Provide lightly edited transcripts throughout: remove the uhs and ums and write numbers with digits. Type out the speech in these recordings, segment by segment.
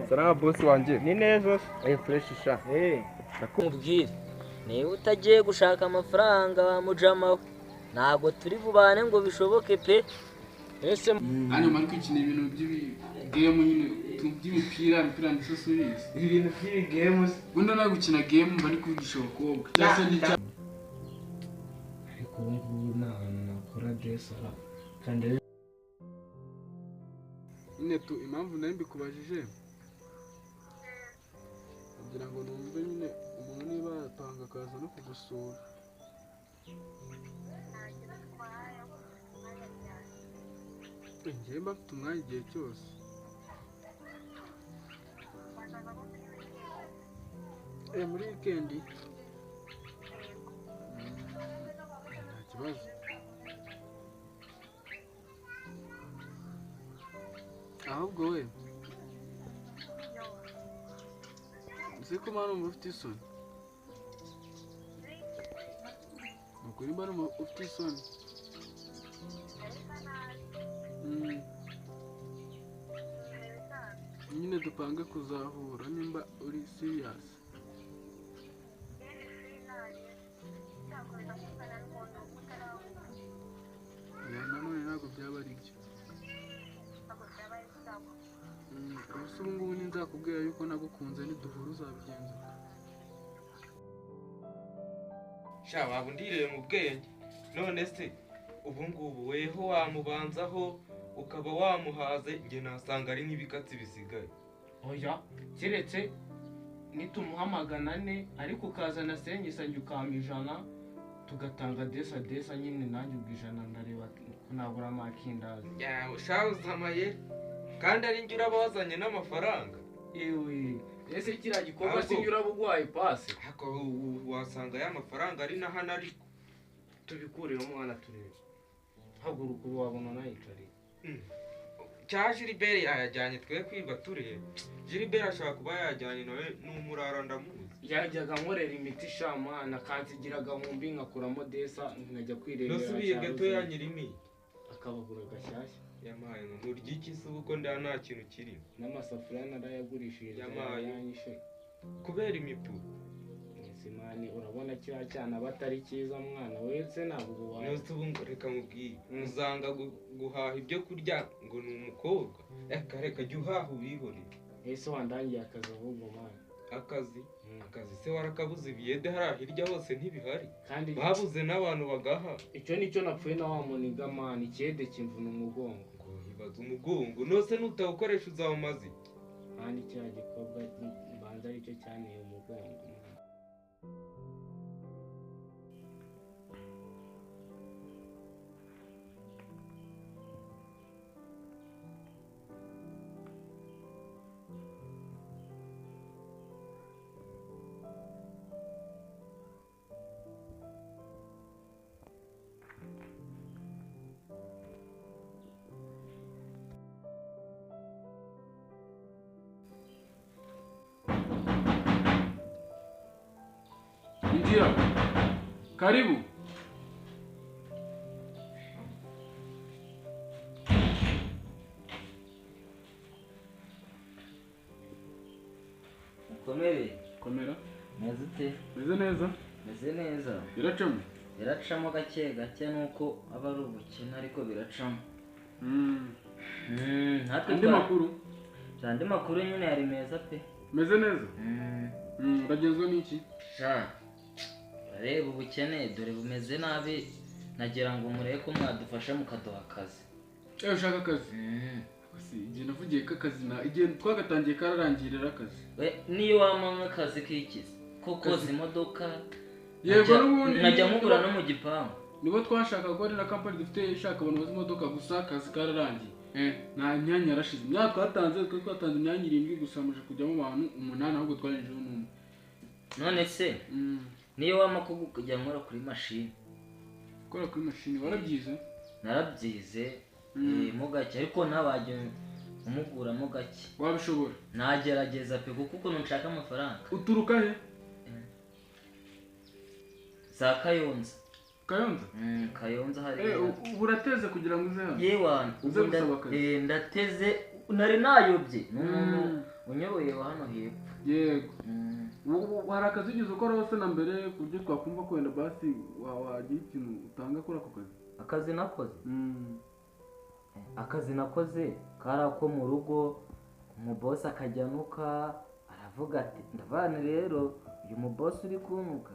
Salama boss wanjye. Ni neza. Fresh sha. Ndakubwira niba utagiye gushaka amafaranga wa mujama ntago turi bubane ngo bishoboke pe. Ese hano mari kwikina ibintu by'ibi game nyine by'imipira imipira n'isusubizi. Ibintu by'ibi games. Ubundi nawe gukina game mba ari kuvugisha abakobwa cyangwa se ariko ubu ngubu nta hantu nakora desara kandi nyine tu impamvu nari mbikubajije kugira ngo numve nyine umuntu niba yatanga akaza no kugusura. Njyewe mba mfite umwanya igihe cyose. Muri weekend nta kibazo. Ahubwo we uzi ko mba numva ufite isoni. Ni ukuri mba numva ufite isoni. Nyine dupange kuzahura nimba uri serious. Nanone ntabwo byaba ari byo. Ubuse ubu ngubu ninzakubwira yuko nagukunze niduhura uzabigenza. Sha waba undireye mu bwenge. None se ubu ngubu weho wamubanzaho ukaba wamuhaze nge nasanga ari nk'ibikatsi bisigaye. Oya keretse nitumuha 400 ariko ukazana senyisa njye ukampa 100 tugatanga desa desa nyine nanjye ubwo 100 ndareba ko nabura amakindazi. Sha uzamaye kandi ari njye uraba wazanye n'amafaranga. Ewe ese kiriya gikorwa si njye uraba ugwaye pasi. Wasanga ya mafaranga ari na hano ariko tubikureho mwana turebe. Haguruka ubu wabona nayicariye. Cya Gilbert yayajyanye twe kwiba tureba. Gilbert ashaka kuba yajyanye nawe n'umurara ndamuzi. Yajyaga nkorera imiti sha mwana kansigira agahumbi nkakuramo desa nkajya kwirebera. Nusubiye gato ya nyirimi akabagura gashyashya. Yamaye ngo murya iki se ubu ko nda nta kintu kirimo. N'amasafuriya narayagurishije yanyishe kubera imipuro. Simani urabona kiriya cyana batari cyiza mwana wese ntabwo wawe. Nose ubu ngo reka mubwiye uzanga guhaha ibyo kurya ngo ni umukobwa. Reka reka jya uhaha ubihorere. Ese wandangiye akazi ahubwo mwana. Akazi? Akazi se warakabuze ibiyede hariya hirya hose ntibihari. Kandi babuze n'abantu bagaha. Icyo nicyo napfuye na wa muniga mwana ikiyede kimvuna umugongo. Ngo ibaze umugongo nose nutawukoresha uzawumaze. Kandi kiriya gikobwa mbanza aricyo cyanteye umugongo. Injira. Karibu. Komere. Komera. Meze ute? Meze neza. Meze neza. Biracamo. Biracamo gake gake nuko aba ari ubukene ariko biracamo. Andi makuru. Andi makuru nyine yari meza pe. Meze neza? Uragenzwa n'iki? Sha. Reba ubukene dore bumeze nabi nagira ngo murebe ko mwadufasha mukaduha akazi. Ushaka akazi? Si igihe navugiye ko akazi na igihe twagatangiye kararangirira akazi. We niyo wampa akazi k'ikizi ko koza imodoka. Yego n'ubundi najya mubura no mu gipangu. Nibo twashaka ko ari na company dufite ishaka abantu bazi imodoka gusa akazi kararangiye. Nta myanya yarashize. Imyanya twatanze twe twatanze imyanya 7 gusa muje kujyamo abantu 8 ahubwo twarinjiyeho n'umwe. None se niyo wampa ko kujya nkora kuri mashini. Gukora kuri mashini warabyize? Narabyize mo gake ariko ntabajye umugura mo gake. Wabishobora? Nagerageza pe kuko ukuntu nshaka amafaranga. Uturuka he? Za Kayonza. Kayonza? Kayonza hariya. Urateze kugira ngo uze hano? Yewana, uze gusaba akazi. Ndateze, nari nayobye. Ni umuntu unyoboye wa hano hepfo. Yego. Hari akazi ugeze ukora hose na mbere ku buryo twakumva ko wenda basi wagira ikintu utanga kuri ako kazi? Akazi nakoze? Akazi nakoze kari ako mu rugo, umubosi akajya anuka, aravuga ati ndavana rero uyu mubosi uri kunuka,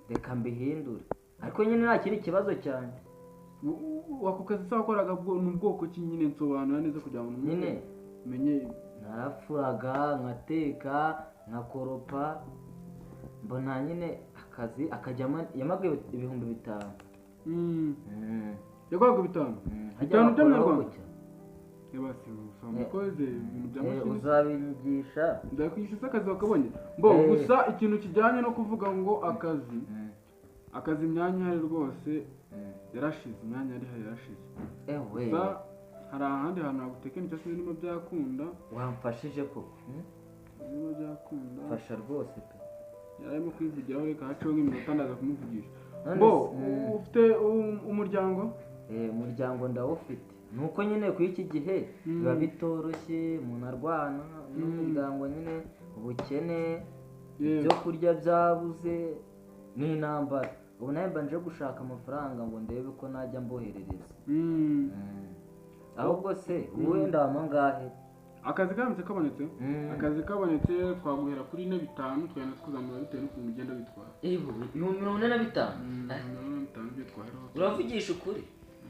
reka mbihindure. Ariko nyine nta kindi kibazo cyane. Ako kazi se wakoraga ni ubwoko ki nyine, nsobanura neza kugira ngo nyine umenye. Narafuraga, nkateka, nkakoropa, mbona nyine akazi akajyamo yamaga 5000. Yaguhaga 5? 5 by'amanyarwanda? Yabasi mukoze ibintu bya mashini. Uzabinyigisha. Ndakwigisha se akazi wakabonye. Mbo gusa ikintu kijyanye no kuvuga ngo akazi. Akazi imyanya hari rwose yarashize, imyanya yari hari yarashize. Ewe. Hari ahandi hantu hagutekera cyangwa se birimo byakunda. Wamfashije koko? Birimo byakunda. Fasha rwose pe. Yararimo kwivugiraho, reka haceho nk'iminota ndaza kumuvugisha. Bo ufite umuryango? Umuryango ndawufite. Nuko nyine ku iki gihe biba bitoroshye, umuntu arwana n'umuryango nyine, ubukene, ibyo kurya byabuze, n'intambara. Ubu nawe mba nje gushaka amafaranga ngo ndebe ko najya mboherereza. Ahubwo se wenda wamangahe? Akazi karamutse kabonetse? Akazi kabonetse twaguhera kuri 4,5 twagenda tukuzamura bitewe n'ukuntu ugenda witwara. Ebu, 45,000? 45,000 byo twaheraho. Uravugisha ukuri?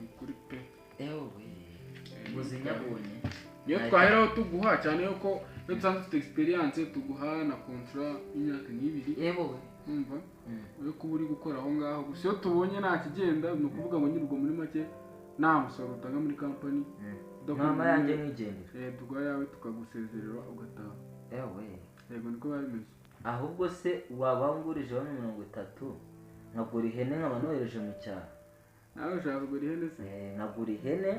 Ukuri pe. Ewe, uzi nyabonye. Niyo twaheraho tuguha cyane yuko iyo dusanzwe dufite experience tuguha na contrat y'imyaka nk'ibiri. Ewe. Umva? Uri kuba uri gukora aho ngaho gusa iyo tubonye nta kigenda ni ukuvuga ngo nyir'ubwo muri make nta musaruro utanga muri company. Mama yanjye nkigendera. Tuguha yawe tukagusezerera ugataha. Ewe. Yego niko biba bimeze. Ahubwo se waba wangurije wa 30 nkagura ihene nkaba nohereje mu cyaro. Nawe ushaka kugura ihene se? Nkagura ihene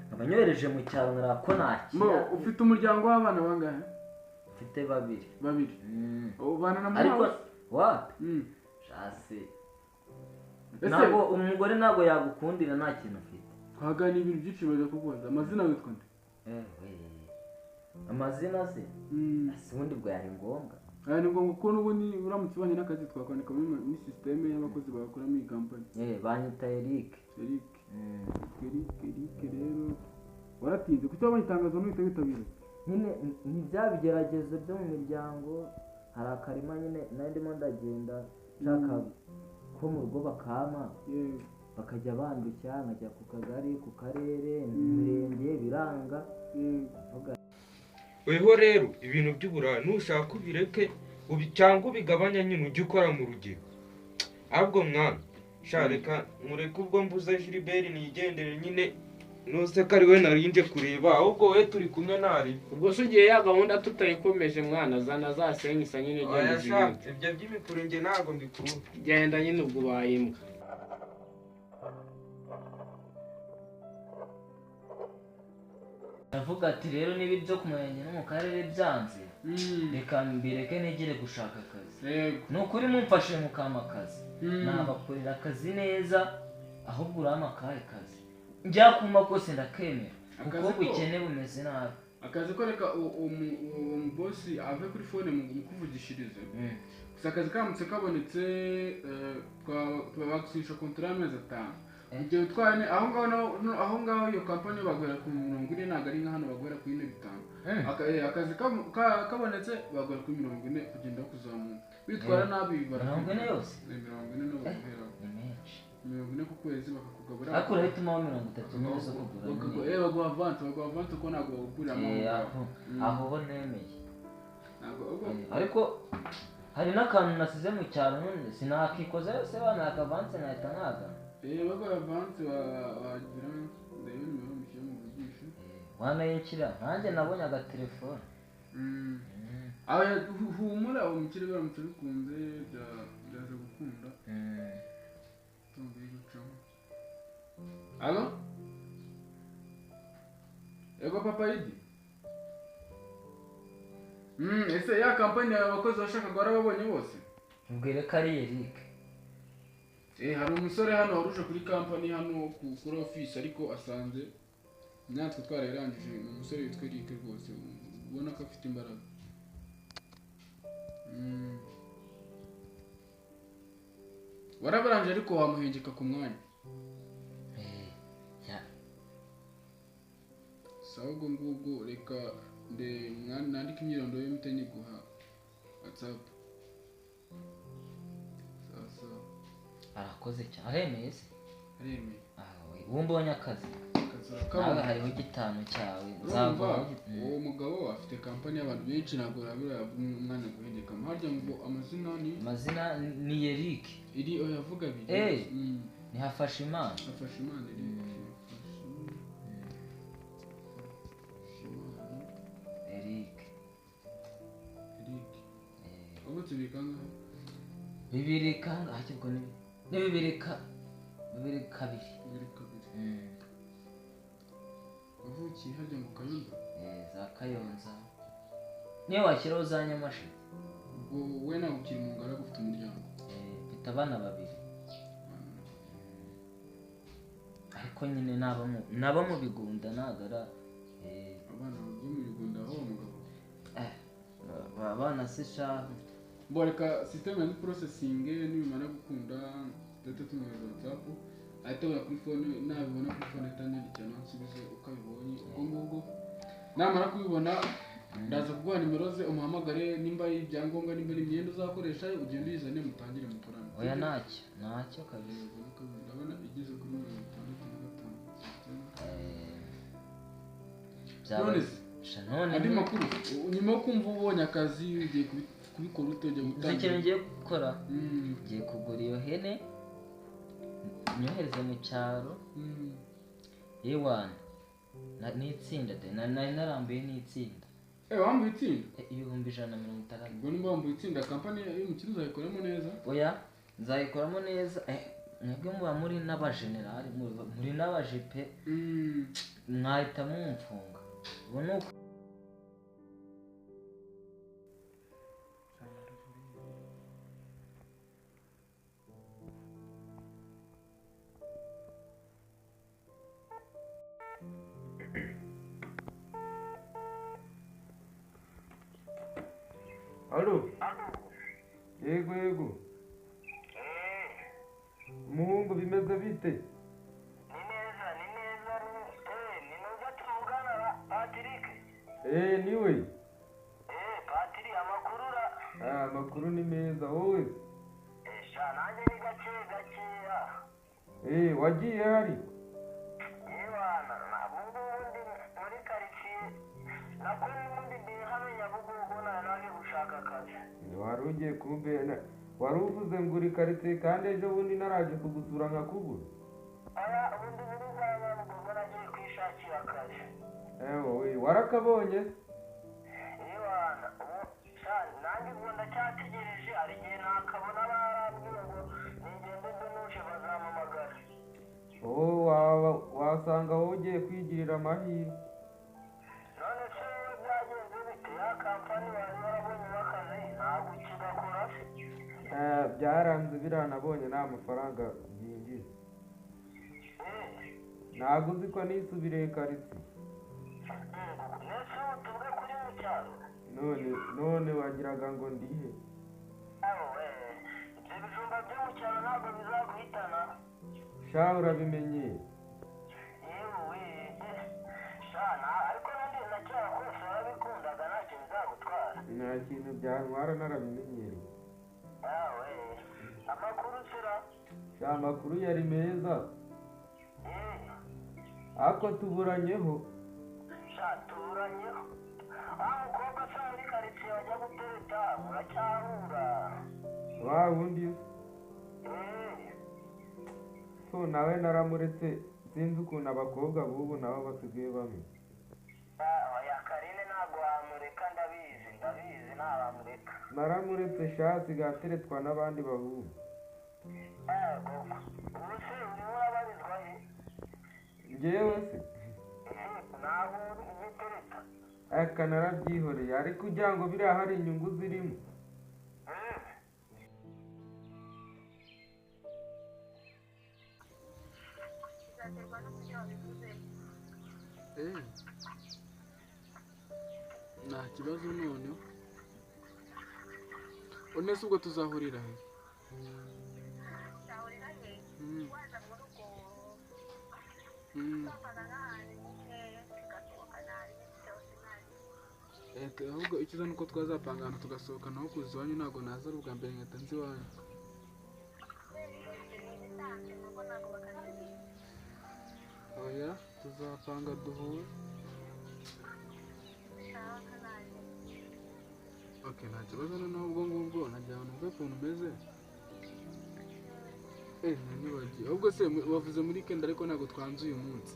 nkaba nyohereje mu cyaro nkarako nakira. Mo ufite umuryango w'abana bangahe? Mfite babiri. Babiri. Ubana na mama? Ariko wapi? Shase. Ntabwo umugore ntabwo yagukundira nta kintu ufite. Twagana ibintu byinshi baje kukubaza. Amazina witwa nde? Amazina se? Ese ubundi bwo yari ngombwa? Aya ni ngombwa kuko n'ubundi uramutse ubanye n'akazi twakwandika muri systeme y'abakozi bakora muri iyi company. Banyita Eric. Eric. Eric rero waratinze kuki wabonye itangazo n'uhita witabira? Nyine ni bya bigeragezo byo mu miryango, hari akarima nyine nari ndimo ndagenda nshaka ko mu rugo bakama. Bakajya bandushya nkajya ku kagari, ku karere, mu murenge biranga. Weho rero ibintu by'uburaya nushaka ubireke cyangwa ubigabanya nyine ujye ukora mu rugero. Ahubwo mwana sha reka mureke ubwo mbuze Gilbert nigendere nyine nuse ko ari we narinje kureba, ahubwo we turi kumwe nari. Ubwo se ugiye ya gahunda tutayikomeje mwana, zana za senkisa nyine ugenda uzibike. Ibyo by'imikuru nge ntabwo mbikura. Genda nyine ubwo ubaye imbwa. Ndavuga ati rero niba ibyo ku murenge no mu karere byanze, reka mbireke negere gushaka akazi. Ni ukuri mumfashe mukampa akazi, nabakorera akazi neza, ahubwo urampa akahe kazi? Njya kuma kose ndakemera, kuko ubukene bumeze nabi. Akazi ko reka uwo mubosi ave kuri phone mukuvugishirize. Gusa akazi karamutse kabonetse twabagusinyisha contrat y'amezi 5. Ibyo bitwaye aho ngaho, aho ngaho iyo company baguhera ku 40, ntabwo ari nka hano baguhera ku 45. Akazi kabonetse baguhera kuri 40 kugenda kuzamuka. Bitwara nabi bara 40 yose. 40 no baguhera. Ni menshi. 40 ku kwezi bakakugabura. Ariko urahitamo 30 nyine zo kugura. Baguha avance, baguha avance ko ntabwo bagukuramo. Aho ho nemeye. Ariko hari n'akantu nasize mu cyaro none sinakikoza yose bana akavanse nahita nkazana. Baguha avance wagira ndebe nimero mushyire muvugishe. Wanayikira nanjye nabonye agatelefone. Humura uwo mukire biramutse bikunze byaza gukunda. Alo? Ego papa Idi? Ese ya kampani yawe abakozi bashakaga warababonye bose? Mbwire ko ari Eric. Hari umusore hano waruje kuri company hano kuri office ariko asanze natwe twarayirangije. Ni umusore witwa Eric rwose ubona ko afite imbaraga. Warabarangije ariko wamuhengeka ku mwanya. Sawa ubwo ngubwo reka nandike imyirondoro ye mpite nyiguha WhatsApp. Sawa. Arakoze cyane. Aremeye se? Aremeye. Ubu mbonye akazi. Nawe hariho 5 cyawe. Nzaguha. Uwo mugabo afite kampani y'abantu benshi ntabwo arabura umwanya guhengeka. Harya ngo amazina ni? Amazina ni Eric. Iri oya vuga abiri. Ni Hafashimana. Hafashimana Eric. Eric. Eric. Wavutse bibiri kangahe? Bibiri kangahe? Ubwo ni bibiri kabiri. 2002. Wavukiye harya mu Kayonza? Za Kayonza. Niyo washyiraho za Nyamasheke. Ubwo we nawe ukiri mu ngaragu ufite umuryango? Mfite abana babiri. Ariko nyine naba mu Bigunda nagara. Abana bo mu Bigunda aho mugabo? Abana se sha. Boreka system ya processing nibimara gukunda data tumwohereza WhatsApp ahita abona kuri phone, nabibona kuri phone ahita anyandikira nansubize uko abibonye. Ubwo ngubwo namara kubibona ndaza kuguha nimero ze umuhamagare, nimba ari ibyangombwa nimba ari imyenda uzakoresha ugende uyizane mutangire mukorane. Oya ntacyo kabisa. Ndabona igeze kuri 65. None andi makuru nyuma yo kumva ubonye akazi ugiye kubikora ute? Ugiye gutangira ikintu ngiye gukora? Ngiye kugura iyo hene nyohereze mu cyaro. Yewana n'itsinda de nari narambuye n'itsinda. Wambuye itsinda? 160,000. Ubwo nimba wambuye itsinda kampani y'umukino uzayikoramo neza? Oya nzayikoramo neza. Mwebwe muba muri n'abajenerali muri n'abajepe mwahita mumfunga. Ubu ni uko Alo. Yego yego. Muhungu bimeze bite? Ni neza ni neza ni neza tuvugana Patrick. Niwe. Patrick amakuru ra? Amakuru ni meza wowe. Sha nanjye ni gake gakeya. Wagiye hari? Yewana ntabwo ngubu ndi muri karitsiye nako n'ubundi ndi hano Nyabugogo naje gushaka akazi. Wari ugiye kumbena wari uvuze ngo uri karitsiye kandi ejo bundi naraje kugusura nkakubura. Oya ubundi muri za Nyabugogo nagiye kwishakira akazi. Ewe warakabonye? Yewana ubu sha nanjye ubwo ndacyategereje hari igihe nakabona barambwiye ngo ningende nuje bazampamagara. Wasanga wowe ugiye kwigirira amahirwe. None se wowe byagenze bite? Ya kampani wari warabonyemo akazi ntabwo ukigakora se? Byaranze biranabonye nta mafaranga byinjiza. Ntabwo uzi ko nisubiriye karitsiye. Nese ubu tuvuge kuri mu cyaro? None wagiraga ngo ndihe? Ibyo bijumba byo mu cyaro ntabwo bizaguhitana. Sha urabimenye. Yewe sha ariko n'undi na kera kose warabikundaga ntacyo bizagutwara. Nta kintu byantwara narabimenyereye. Amakuru sera? Sha amakuru yari meza. Ako tuburanyeho. Sha tuburanyeho. Wa mukobwa se muri karitsiye wajya gutereta muracyahura? Wa wundi so nawe naramuretse sinzi ukuntu abakobwa b'ubu nabo basigaye bameze. Oya Karine ntabwo wamureka ndabizi ntabamureka. Naramuretse sha asigaye ateretwa n'abandi bahungu. Ubu se urimo urabarizwa he? Njyewe se? Ntabwo ugitereta. Aka narabyihoreye ariko ugira ngo biriya hari inyungu zirimo. Byaterwa n'uburyo wabivuze. Nta kibazo noneho. None se ubwo tuzahurira he? Tuzahurira he? Waza mu rugo. Twafata nk'ahantu nyine tugasohoka nabi byose nabi. Ahubwo icyiza ni uko twazapanga ahantu tugasohoka, naho kuza iwanyu ntabwo naza ari ubwa mbere nkahita nza iwanyu. Ni ibisanzwe mu rugo ntabwo bakazibizi. Oya, tuzapanga duhure. Ushaka nabi. Okay, nta kibazo noneho ubwo ngubwo nagira ngo numve ukuntu umeze. Ntibagiye. Ahubwo se wavuze muri weekend ariko ntabwo twanze uyu munsi.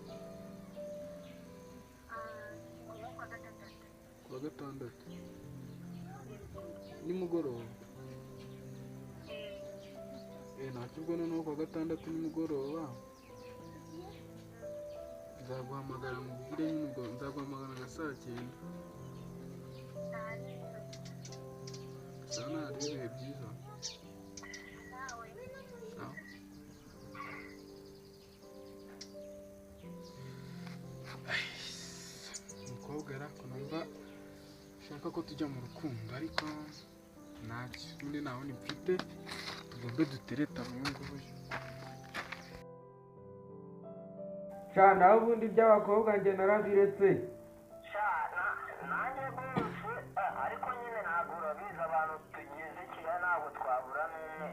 Kuwa gatandatu. Kuwa gatandatu. Nimugoroba. Ntacyo ubwo noneho kuwa gatandatu nimugoroba. Nzaguhamagara mubwire nyine ubwo nzaguhamagara nka saa 9. Saa nari ibihe byiza. Sawa. Umukobwa ariko numva shaka ko tujya mu rukundo ariko ntacyo ubundi nta wundi mfite tugombe dutereta uyu nguyu. Sha naho ubundi by'abakobwa njye narabiretse. Sha nanjye rwose ariko nyine ntabwo urabizi abantu tugeze Kigali ntabwo twabura n'umwe.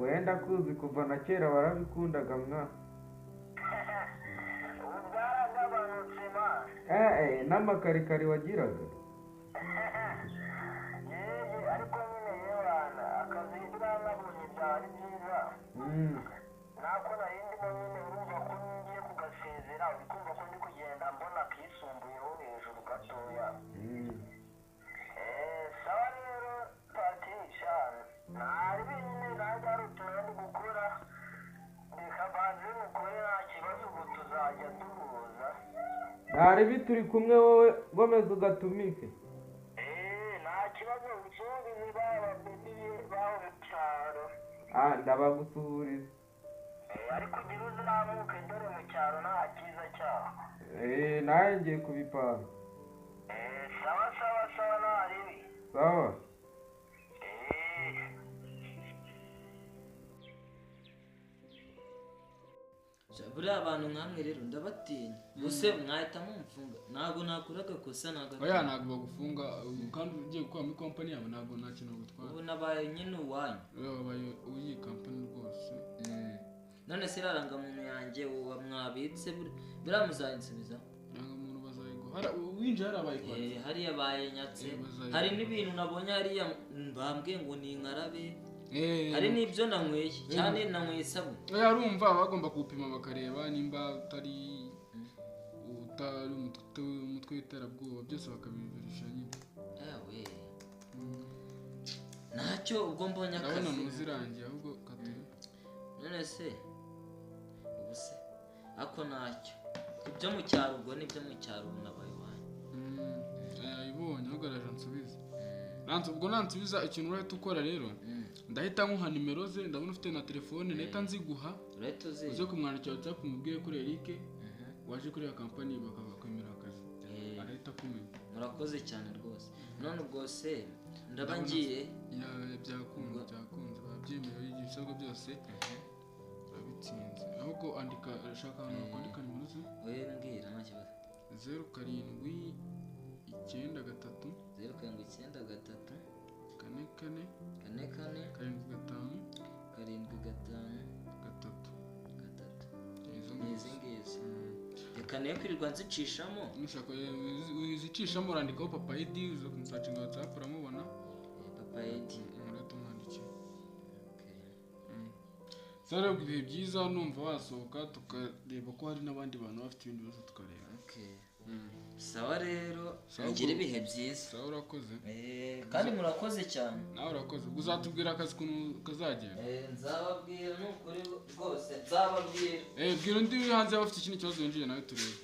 Wenda kuzi kuva na kera warabikundaga mwa. Ubu byaragabanutse ma. N'amakarikari wagiraga. Yeye ariko nyine yewana akazi nabonye byari byiza. Nako nari ndimo nyine urumva ko ngiye kugasezera uri kumva ko ndi kugenda mbona kisumbuyeho hejuru gatoya. Sawa rero Patricia, ntari nyine nanjye hari utuntu ndi gukora reka mbanze mukore nta kibazo ubu tuzajya duhuza. Ntari turi kumwe wowe gomeza ugatumike. Nta kibazo usubize baba baho mu cyaro. Ndabagusuhuriza. Ariko ugira uzamuke dore mu cyaro nta cyiza cyaho. Nawe ngiye kubipanga. Sawa sawa sawa ntaribi. Sawa. Buriya abantu nkamwe rero ndabatinya. Gusa mwahita mumfunga. Ntabwo nakora agakosa ntabwo. Oya ntabwo bagufunga kandi ugiye gukora muri company yabo ntabwo nta kintu bagutwara. Ubu nabaye nyine uwanyu. Oya wabaye uw'iyi company rwose. None se irarangamuntu yanjye uba mwabitse buriya muzayinsubiza? Irangamuntu bazayiguha. Winjiye hariya bayikwatse. Hariya bayinyatse. Hari n'ibintu nabonye hariya bambwiye ngo ni inkarabe. Hari n'ibyo nanyweye cyane nanyweye isabune. Arumva bagomba kuwupima bakareba nimba utari umutwe w'iterabwoba byose bakabibirisha nyine. Ntacyo ubwo mbonye akazi. Ndabona ntuzirangiye ahubwo katuye. None se ubu se ako ntacyo ibyo mu cyaro ubwo nibyo mu cyaro ubu nabaye iwanyu. Yayibonye ahubwo araje ansubize. Ubwo nansubiza ikintu urahita ukora rero ndahita nkuha nimero ze ndabona ufite na telefone ndahita nziguha uze kumwandikira WhatsApp umubwire kuri Eric waje kuri ya company bakakwemera akazi arahita akumenya. Murakoze cyane rwose. None ubwo se ndaba ngiye. Byakunze babyemeye ibisabwa byose urabitsinze. Ahubwo andika ashaka ahantu wakwandika nimero ze. Oya mbwira nta kibazo. 0 7 9 3 0 7 9 3 4 4 4 4 7 5 7 5 3 3. Izi ngizi reka niyo kwirirwa nzicishamo. Nushaka uzicishamo urandikaho Papa Edi uza kumusacinga WhatsApp uramubona. Papa Edi urahita umwandikira. Sara ibihe byiza numva wasohoka tukareba ko hari n'abandi bantu bafite ibindi bibazo tukareba. Sawa rero ngira ibihe byiza. Sawa urakoze. Kandi murakoze cyane. Nawe urakoze. Uzatubwira akazi kuntu kazagenda. Nzababwira nukuri rwose nzababwira. Bwira undi uri hanze yaba afite ikindi kibazo yinjiye nawe turebe.